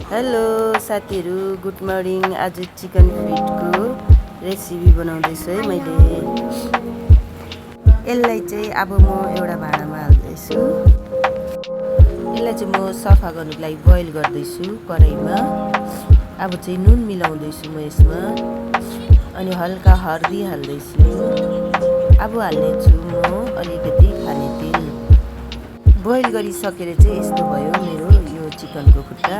Hello साथीहरू, good morning. आज chicken फिटको रेसिपी बनाउँदैछु है मैले। यसलाई चाहिँ अब म एउटा भाँडामा हाल्दैछु। यसलाई चाहिँ म सफा गर्नुको लागि बोइल गर्दैछु कराईमा। अब चाहिँ नुन मिलाउँदैछु म यसमा, अनि हल्का हर्दी हाल्दैछु। अब हाल्नेछु म अलिकति खाने तेल। बोइल गरिसकेर चाहिँ यस्तो भयो मेरो यो चिकनको खुट्टा।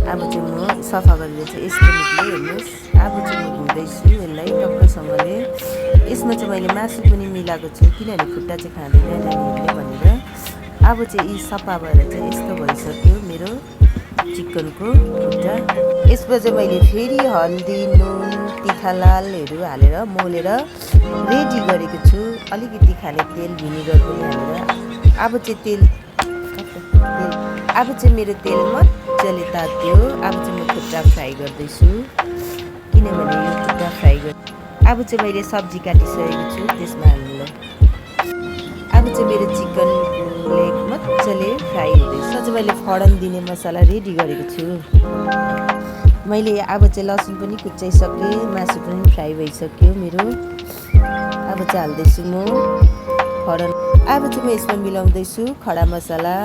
अब चाहिँ म सफा गरेर चाहिँ यस्तो निक्ल्यो, हेर्नुहोस्। अब चाहिँ म धुँदैछु यसलाई टक्कसँगले। यसमा चाहिँ मैले मासु पनि मिलाएको छु, किनभने खुट्टा चाहिँ खाँदैन नानीहरूले भनेर। अब चाहिँ यी सफा भएर चाहिँ यस्तो भइसक्यो मेरो चिकनको खुट्टा। यसमा चाहिँ मैले फेरि हल्दी, नुन, तिखालालहरू हालेर मोलेर रेडी गरेको छु। अलिकति खाने तेल, भिनेगर पनि हालेर। अब चाहिँ मेरो तेल मजाले तात्यो। अब चाहिँ म खुट्टा फ्राई गर्दैछु, किनभने यो खुट्टा फ्राई अब चाहिँ मैले सब्जी काटिसकेको छु त्यसमा हाल्नुलाई। अब चाहिँ मेरो चिकन लेग मजाले फ्राई हुँदैछ। चाहिँ मैले फडन दिने मसला रेडी गरेको छु। मैले अब चाहिँ लसुन पनि कुच्याइसकेँ, मासु पनि फ्राई भइसक्यो मेरो। अब चाहिँ हाल्दैछु म फडन। अब चाहिँ म यसमा मिलाउँदैछु खडा मसला।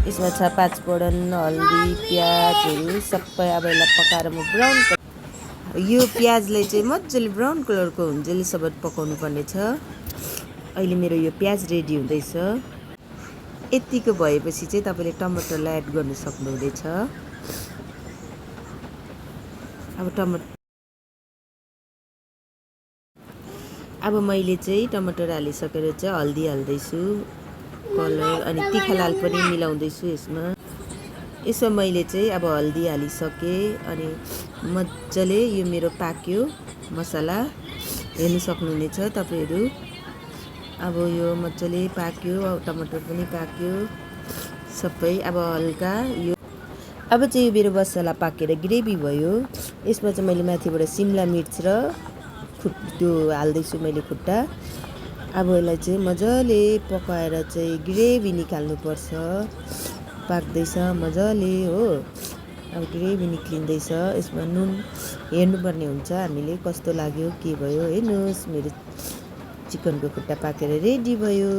यसमा छ 5 फोरन, हल्दी, प्याजहरू सबै। अब यसलाई पकाएर म ब्राउन यो प्याजलाई चाहिँ मजाले ब्राउन कलरको हुन्जेलसम्म पकाउनु पर्ने छ। अहिले मेरो यो प्याज रेडी हुँदैछ। यतिको भएपछि चाहिँ तपाईँले टमाटरलाई एड गर्न सक्नुहुनेछ। अब मैले चाहिँ टमाटर हालिसकेर चाहिँ हल्दी हाल्दैछु, कलर, अनि तिखालाल पनि मिलाउँदैछु यसमा मैले चाहिँ अब हल्दी हालिसकेँ। अनि मजाले यो मेरो पाक्यो मसला, हेर्नु सक्नुहुनेछ तपाईँहरू। अब यो मजाले पाक्यो, टमाटर पनि पाक्यो सबै। अब हल्का यो अब चाहिँ यो मेरो मसला पाकेर ग्रेभी भयो। यसमा चाहिँ मैले माथिबाट सिमला मिर्च र त्यो हाल्दैछु मैले खुट्टा। अब यसलाई चाहिँ मजाले पकाएर चाहिँ ग्रेभी निकाल्नुपर्छ। पाक्दैछ मजाले हो। अब ग्रेभी निक्लिँदैछ। यसमा नुन हेर्नुपर्ने हुन्छ हामीले, कस्तो लाग्यो के भयो। हेर्नुहोस्, मेरो चिकनको खुट्टा पाकेर रेडी भयो।